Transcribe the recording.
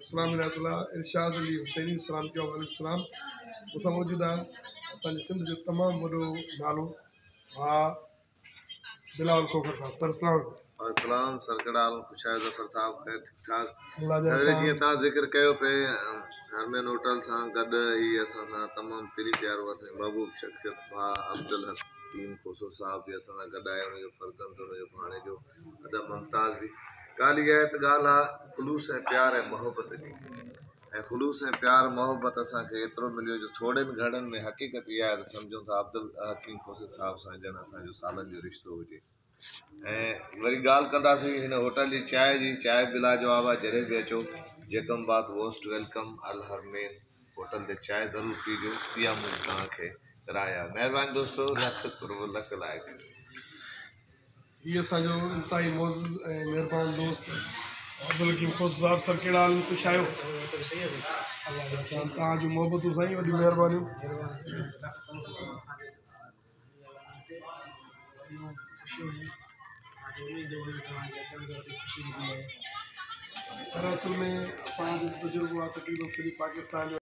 اسلام عنايت الله ارشاد علي حسيني سلام ڪيو وعليڪم السلام مون سان موجود آهي اسان جي سنڌ جو تمام وڏو نالو ڀاء بلاول کوکر صاحب سر اسلام عليڪم. السلام سر ڪهڙا حال خوش آهيو ظفر صاحب خير ٺيڪ ٺاڪ الله جا سويري احسان. جيئن توهان ذڪر ڪيو پئي هرمين هوٽل سان گڏ هي اسان سان تمام پرين پيارو اسان جو محبوب شخصيت ڀاء عبدالحڪيم کوسو صاحب به اسان سان گڏ آهي ان جو فرزند ان جو ڀاڻيجو ادا ممتاز به ڳالهه اها آهي ته ڳالهه آهي خلوص ۽ پيار ۽ محبت جي ۽ خلوص ۽ پيار محبت اسان کي ايترو مليو جو ٿورڙين گهڙين ۾ حقيقت اها آهي ته سمجهون ٿا عبدالحڪيم کوسي صاحب سان ڄڻ اسان جو سالن جو رشتو هجي ۽ وري ڳالهه ڪنداسين هن هوٽل جي چانهه جي چانهه به لاجواب آهي جڏهن به اچو جيڪب آباد موسٽ welcome Al-Haramain hotel تي چانهه ضرور پيجو اها منهنجي توهان کي راء آهي مهرباني دوستو لک قرب لک لائق. هي اسان جو انتهائي معزز ۽ مهربان دوست عبدالحڪيم کوسو صاحب سر ڪهڙا حال خوش آهيو الله جا احسان توهان جون محبتون سائين وڏيون مهربانيون. سر اصل ۾ اسان جو تجربو آهي تقريبن سڄي پاڪستان جو.